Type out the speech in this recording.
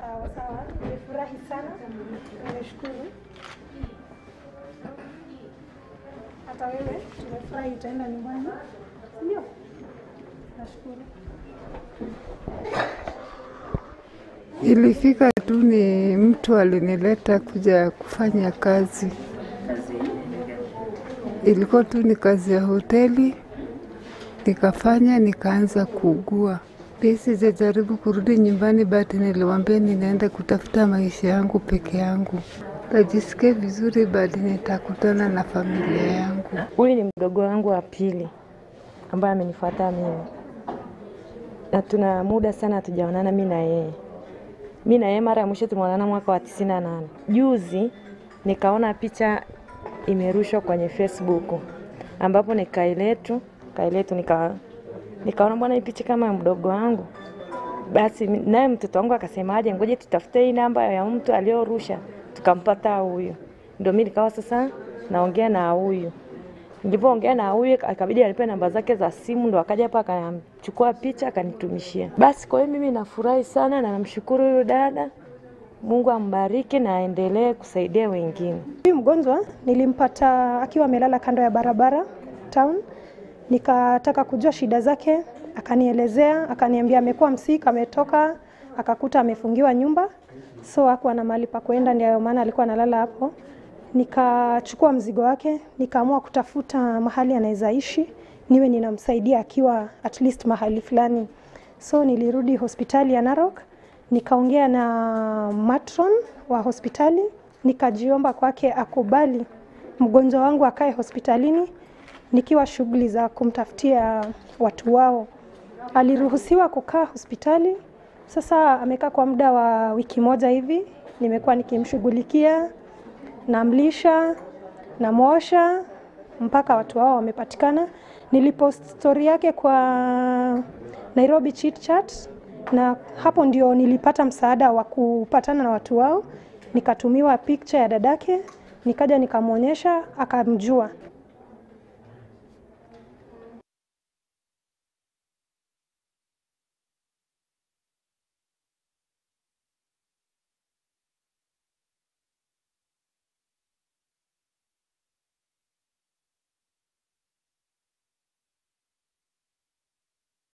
Sawa sawa, nimefurahi sana, nimeshukuru. Hata wewe tumefurahi, utaenda nyumbani, ndio? Nashukuru. Ilifika tu ni mtu alinileta kuja kufanya kazi. Ilikuwa tu ni kazi ya hoteli, nikafanya, nikaanza kuugua. Sijajaribu kurudi nyumbani, but niliwaambia ninaenda kutafuta maisha yangu peke yangu. Najisikia vizuri, but nitakutana na familia yangu. Huyu ni mdogo wangu wa pili ambaye amenifuata mimi, na tuna muda sana hatujaonana mimi na yeye. Mimi na yeye mara ya mwisho tumeonana mwaka wa 98. Juzi nikaona picha imerushwa kwenye Facebook, ambapo ni Kailetu nikaona bwana hii picha kama mdogo wangu. Basi naye mtoto wangu akasemaje, ngoje tutafute hii namba ya mtu aliyorusha, tukampata huyu. Ndio mimi nikawa sasa naongea na huyu. Nilipoongea na huyu akabidi anipe namba zake za simu, ndo akaja hapa akachukua picha akanitumishia. Basi kwa hiyo mimi nafurahi sana na namshukuru huyu dada. Mungu ambariki na aendelee kusaidia wengine. Huyu mgonjwa nilimpata akiwa amelala kando ya barabara town. Nikataka kujua shida zake, akanielezea, akaniambia amekuwa msika, ametoka, akakuta amefungiwa nyumba. So hakuwa na mahali pa kwenda, ndio maana alikuwa analala hapo. Nikachukua mzigo wake, nikaamua kutafuta mahali anaweza ishi, niwe ninamsaidia akiwa at least mahali fulani. So nilirudi hospitali ya Narok, nikaongea na matron wa hospitali, nikajiomba kwake akubali mgonjwa wangu akae hospitalini nikiwa shughuli za kumtafutia watu wao. Aliruhusiwa kukaa hospitali. Sasa amekaa kwa muda wa wiki moja hivi, nimekuwa nikimshughulikia, namlisha, namwosha mpaka watu wao wamepatikana. Nilipost story yake kwa Nairobi Chit Chat, na hapo ndio nilipata msaada wa kupatana na watu wao. Nikatumiwa picture ya dadake, nikaja nikamuonyesha, akamjua.